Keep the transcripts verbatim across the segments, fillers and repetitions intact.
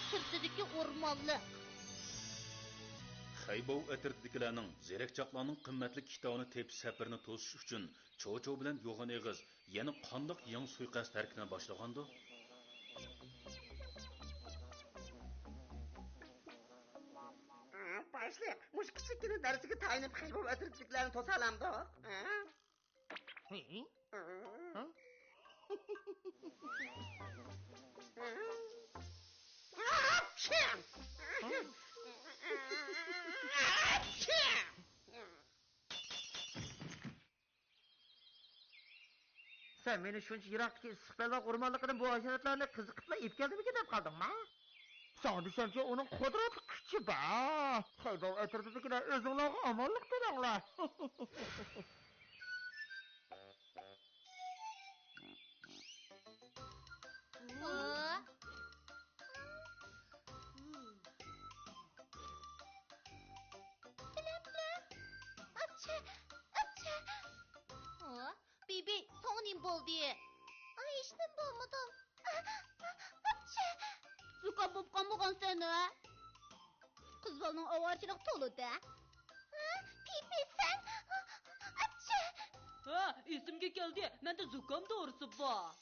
سىرتىدىكى ئورمانلىق. خەيبوۋ ئەترىتىدىكىلەرنىڭ زېرەكچاقلارنىڭ قىممەتلىك كىتابىنى تېپىش سەپىرىنى توسۇش ئۈچۈن چوچۇ بىلەن يوغان ئېغىز يەنە قانداق يېڭى سۇيىقەست ھەرىكىتىنى باشلىغاندۇ؟ باشلىق، مۇشۇ كىچىككىنە دەرسكە تايىنىپ خەيبوۋ ئەترىتىدىكىلەرنى توسالامدۇق؟ ھە؟ ھە؟ ھە؟ سەن مېنى شۇنچە يىراقتىكى ئىسسىق بەلباغ ئورمانلىقىدىن بۇ ھايۋاناتلارنى قىزىقىپلا ئېلىپ كەلدىمىكىن دەپ قالدىڭما؟ ساڭا دېسەمچۇ، ئۇنىڭ قۇدرەتلىك كۈچى بار. خەيبوۋ ئەترىتىدىكىلەر ئۆزۈڭلارغا ئامانلىق تىلەڭلار. ئاچچى! ئاچچى! بىبى، ساڭا نېمە بولدى؟ ئاي، ھېچنېمە بولمىدىم. ئاچچى! زۇكام بولۇپ قالمىغانسەن ھە؟ قىز بالىنىڭ ئاۋارىچىلىقى تولا-دە. ھە؟ بىبى، سەن؟ ئاچچى! ھە، ئېسىمگە كەلدى. مەندە زۇكام دورىسى بار.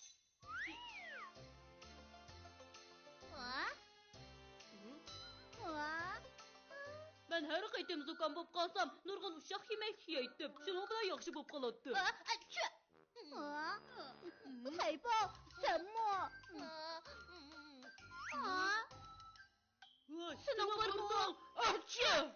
ھە؟ ھە؟ مەن ھەر قېتىم زۇكام بولۇپ قالسام، نۇرغۇن ئۇششاق يېمەكلىك يەيتتىم. شۇنىڭ بىلەن ياخشى بولۇپ قالاتتىم. ھە؟ ئەچچە! ھە؟ خەيبوۋ، سەنمۇ؟ ھە؟ ھە؟ سېنىڭ بىر مول ئاچچىق!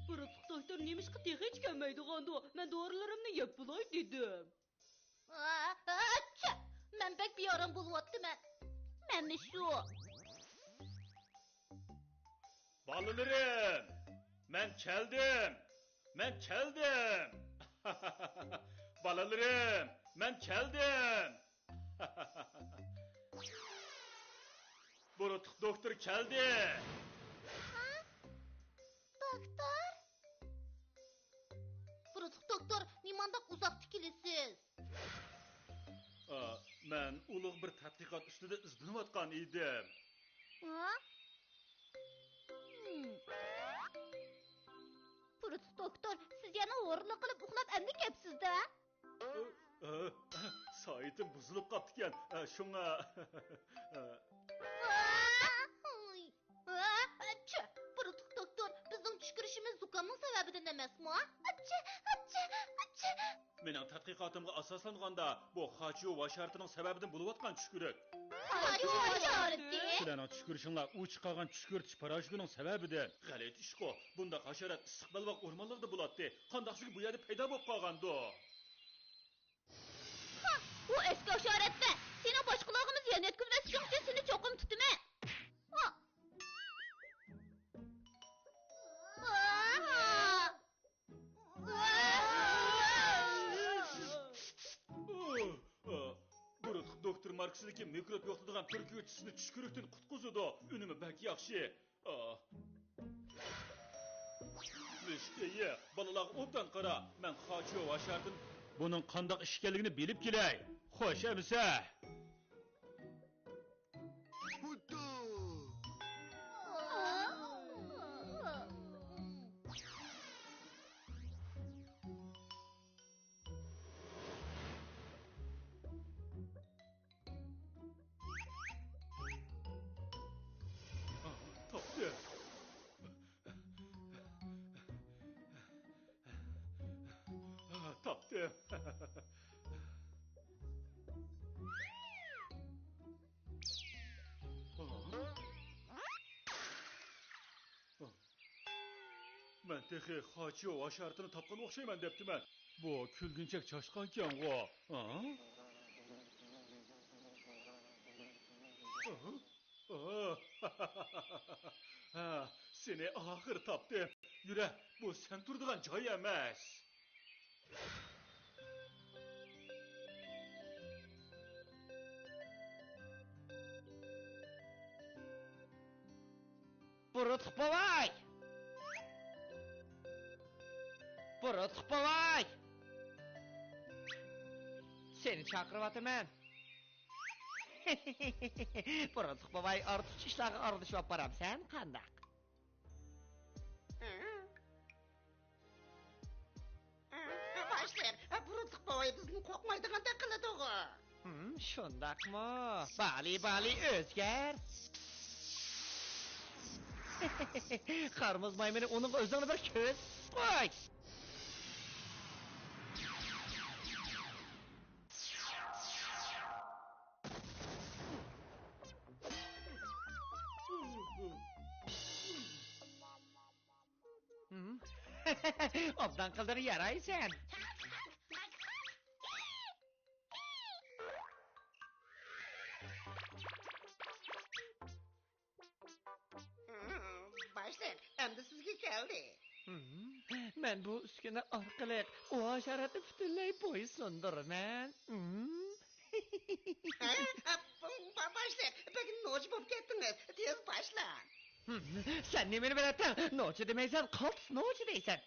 بۇرۇتلۇق دوكتور نېمىشقا تېخىچە كەلمەيدىغاندۇ؟ مەن دورىلىرىمنى يەپ بولاي دېدىم. ئاچچىق! مەن بەك بىئارام بولۇۋاتىمەن. مەنمۇ شۇ. بالىلىرىم، مەن كەلدىم! مەن كەلدىم! بالىلىرىم، مەن كەلدىم! بۇرۇتلۇق دوكتور كەلدى! ھە؟ دوكتور؟ بۇرۇتلۇق دوكتور، نېمانداق ئۇزاقتا كېلىسىز؟ ئا، مەن ئۇلۇغ بىر تەتقىقات ئۈستىدە ئىزدىنىۋاتقان ئىدىم. ھە؟ ھىم. بۇرۇتلۇق دوكتور، سىز يەنە ھورۇنلۇق قىلىپ ئۇخلاپ ئەمدى كەپسىز-دە؟ ئە، ئە، سائىتىم بۇزۇلۇپ قاپتىكەن، ئە، شۇڭا. ئە. ئەچچە! بۇرۇتلۇق دوكتور، بىزنىڭ چۈشكۈرۈشىمىز زۇكامنىڭ سەۋەبىدىن ئەمەسمۇ؟ ئەچچە! ئەچچە! ئەچچە! مېنىڭ تەتقىقاتىمغا ئاساسلانغاندا، بۇ خاچيۇ ھاشارىتىنىڭ سەۋەبىدىن بولۇۋاتقان چۈشكۈرۈك. خاچيۇ ھاشارىتى؟ سىلەرنىڭ چۈشكۈرۈشۈڭلار ئۇ چىقارغان چۈشكۈرتۈش پاراشوكىنىڭ سەۋەبىدىن. غەلىتە ئىشقۇ، بۇنداق ھاشارات ئىسسىق بەلباغ ئورمانلىرىدا بولاتتى. قانداق سىزگە بۇ يەردە پەيدا بولۇپ قالغاندۇ؟ ھا، ئۇ ئەسكى ھاشاراتتە. سېنىڭ باشقىلارغىمۇ زىيان يەتكۈزمەسلىكىڭ ئۈچۈن سېنى چوقۇم تۇتىمەن. ھا. ھا. بۇرۇتلۇق دوكتور ماركىسىدىكى مىكروب يوقىتىدىغان پۈركۈگۈچ سىزنى چۈشكۈرۈكتىن قۇتقۇزىدۇ. ئۈنۈمى بەك ياخشى. ئا. مۈشۈكەيە، بالىلارغا ئوبدان قارا، مەن خاچيۇ ھاشارىتىنى. بۇنىڭ قانداق ئىش ئىكەنلىكىنى بىلىپ كېلەي. خوش ئەمىسە. تاپتىم. تاپتىم. مەن تېخى خاچيۇ ھاشارىتىنى تاپقان ئوخشايمەن دەپتىمەن. بۇ كۈلگۈنچەك چاشقانكەنغۇ؟ ھا؟ ھا؟ ھا، سېنى ئاخىرى تاپتىم. يۈرە، بۇ سەن تۇرىدىغان جاي ئەمەس. بۇرۇتلۇق بوۋاي! بۇرۇتلۇق بوۋاي! سېنى چاقىرىۋاتىمەن. بۇرۇتلۇق بوۋاي، ئارتۇقچە ئىشلارغا ئارىلىشىۋاپ بارامسەن، قانداق؟ باشلىق، بۇرۇتلۇق بوۋاي بىزدىن قورقمايدىغاندەك قىلىدىغۇ. ھىم، شۇنداقمۇ؟ بالى، بالى، ئۆزگەر. قارمۇز مايمۇنى، ئۇنىڭغا ئۆزۈڭنى بىر كۆرسىتىپ قوي. ھىم؟ ئوبدان قىلدىڭ، يارايسەن. باشلىق، ئەمدى سىزگە كەلدى. ھىم؟ مەن بۇ ئۈسكۈنە ئارقىلىق ئۇ ھاشاراتنى پۈتۈنلەي بويسۇندۇرىمەن. ھىم؟ ھە؟ باشلىق، بەك نوچى بولۇپ كەتتىڭىز. تېز باشلاڭ. ھىم، سەن نېمىنى بىلەتتىڭ؟ نوچى دېمەيسەن، قالتىس نوچى دەيسەن.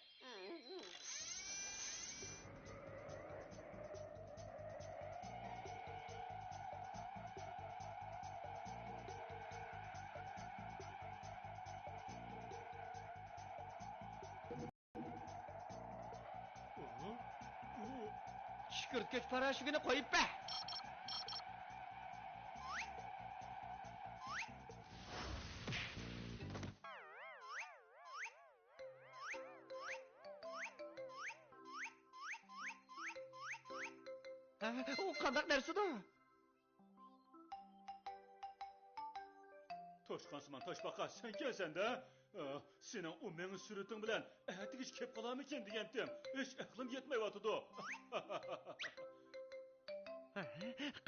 چۈشكۈرتكۈچ پاراشوكىنى قويۇپ بەر! ھە، ئۇ قانداق نەرسىدۇ؟ توشقانسىمان تاشپاقا، سەنكەنسەن-دە! ئا، سېنىڭ ئۇ مېڭە سۈرىتىڭ بىلەن ئەتىگىچە كېلىپ قالارمىكىن دېگەنتىم. ھېچ ئەقلىم يەتمەيۋاتىدۇ.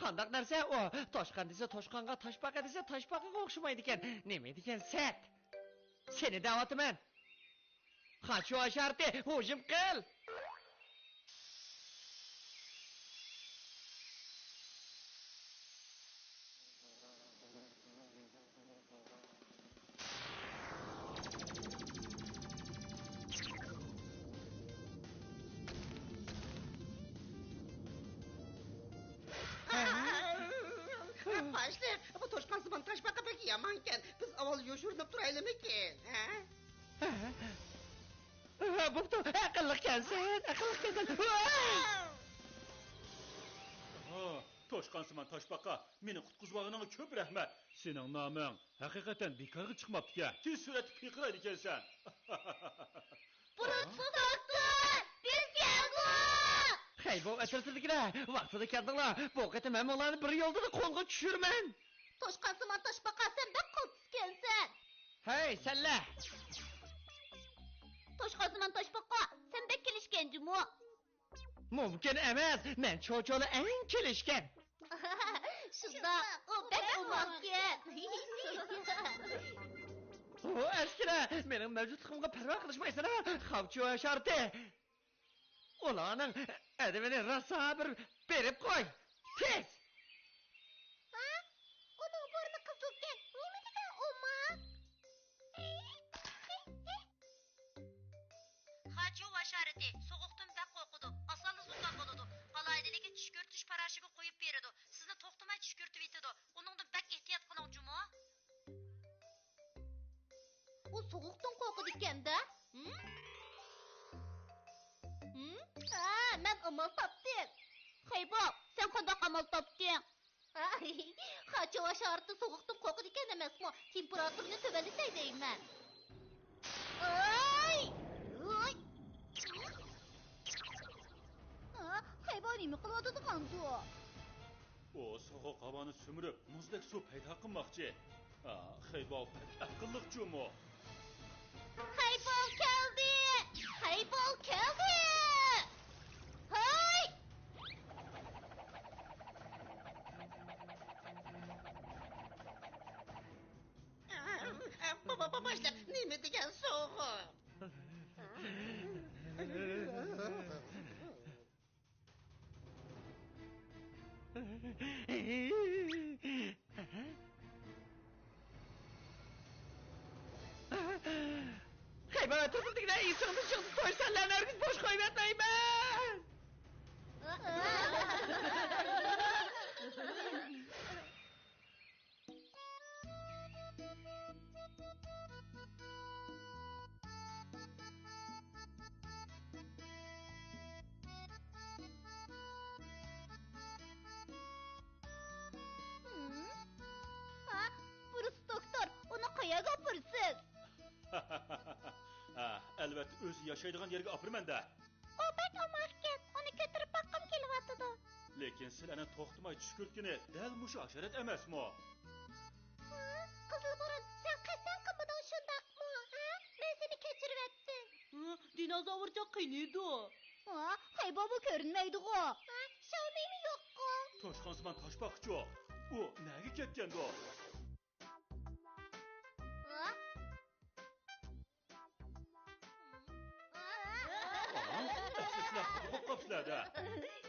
قانداق نەرسە ئۇ؟ توشقان دېسە توشقانغا، تاشپاقا دېسە تاشپاقىغا ئوخشىمايدىكەن. نېمە دېگەن سەت! سېنى دەۋاتىمەن! قاچۇ ھاشارىتى، ھۇجۇم قىل! باشلىق، بۇ توشقانسىمان تاشپاقا بەك يامانكەن. بىز ئاۋۋال يوشۇرۇنۇپ تۇرايلىمىكىن، ھە؟ ھە، بوپتۇ، ئەقىللىقكەنسەن، ئەقىللىقكەنسەن. ھا، توشقانسىمان تاشپاقا، مېنى قۇتقۇزۇۋالغىنىڭغا كۆپ رەھمەت. سېنىڭ نامىڭ ھەقىقەتەن بىكارغا چىقماپتىكەن. تېز سۈرئەتتە پىرقىرايدىكەنسەن. بۇرۇتلۇق دوختۇر، بىز كەلدۇق! خەي، بۇ ئەترىتىدىكىلەر، ۋاقتىدا كەلدىڭلار. بۇ قېتىم ھەممىڭلارنى بىر يولدا قولغا چۈشۈرىمەن. توشقانسىمان تاشپاقا، سەن بەك قالتىسكەنسەن. ھەي، سەنلە! توشقانسىمان تاشپاقا، سەن بەك كېلىشكەن جۇمۇ. مۇمكىن ئەمەس، مەن چوچۇلا ئەڭ كېلىشكەن. شۇنداق، ئۇ بەك ئوماقكەن. ئۇ ئەسكىرە، مېنىڭ مەۋجۇتلۇقۇمغا پەرۋا قىلىشمايسىلەر، خاۋچۇ ھاشارىتى. ئۇلارنىڭ ئەدىپىنى راسا بىر بېرىپ قوي، تېز! ھە؟ ئۇنىڭ بۇرنى قىزىلكەن، نېمە دېگەن ئوماق! خاچۇ ھاشارىتى سوغۇقتىن بەك قورقىدۇ، ئاسانلا زۇكام بولىدۇ. ئالاھىدىلىكى چۈشكۈرتۈش پاراشوكى قويۇپ بېرىدۇ، سىزنى توختىماي چۈشكۈرتۈۋېتىدۇ. ئۇنىڭدىن بەك ئېھتىيات قىلىڭ جۇمۇ. ئۇ سوغۇقتىن قورقىدىكەن-دە. ھىم؟ ھىم؟ ھە، مەن ئامال تاپتىم. خەيبو، سەن قانداق ئامال تاپتىڭ؟ خاچۇ ھاشارىتى سوغۇقتىن قورقىدىكەن ئەمەسمۇ؟ تېمپېراتۇرىنى تۆۋەنلىتەي دەيمەن. ئاي! ھوي! ھا، خەيبو نېمە قىلىۋاتىدىغاندۇ؟ ئۇ سوغۇق ھاۋانى سۈمۈرۈپ، مۇزدەك سۇ پەيدا قىلماقچى. ھا، خەيبو بەك ئەقىللىق جۇمۇ. خەيبو كەلدى! خەيبو كەلدى! ھاي! با-، با-، با-، باشلىق، نېمە دېگەن سوغۇق؟ قىزىم دېگىنە ئېسىڭدىن چىقسا توي سەنلەرنى ھەرگىز بوش قويۇۋەتمەيمەن. ھە، بۇرۇس دوكتور، ئۇنى قەيەرگە ئاپىرىسىز؟ ھە، ئەلۋەتتە ئۆزى ياشايدىغان يەرگە ئاپىرىمەن-دە. ئۇ بەك ئوماقكەن، ئۇنى كۆتۈرۈپ باققۇم كېلىۋاتىدۇ. لېكىن سىلەرنىڭ توختىماي چۈشكۈرتكىنى دەل مۇشۇ ھاشارات ئەمەسمۇ؟ ھە، قىزىلبۇرۇن، سەن قەستەن قىلمىدىڭ شۇنداقمۇ؟ ھە؟ مەن سېنى كەچۈرۈۋەتتىم. ھە، دىنوزاۋرچە قېنىدۇ؟ ھە، ھەي بابا كۆرۈنمەيدىغۇ. ھە، شاۋمېيمۇ يوققۇ. توشقانسىمان تاشپاقىچۇ. ئۇ نەگە كەتكەندۇ؟ ھە؟ ئەسلى سىلەر خاپا بولۇپ قاپسىلەر-دە.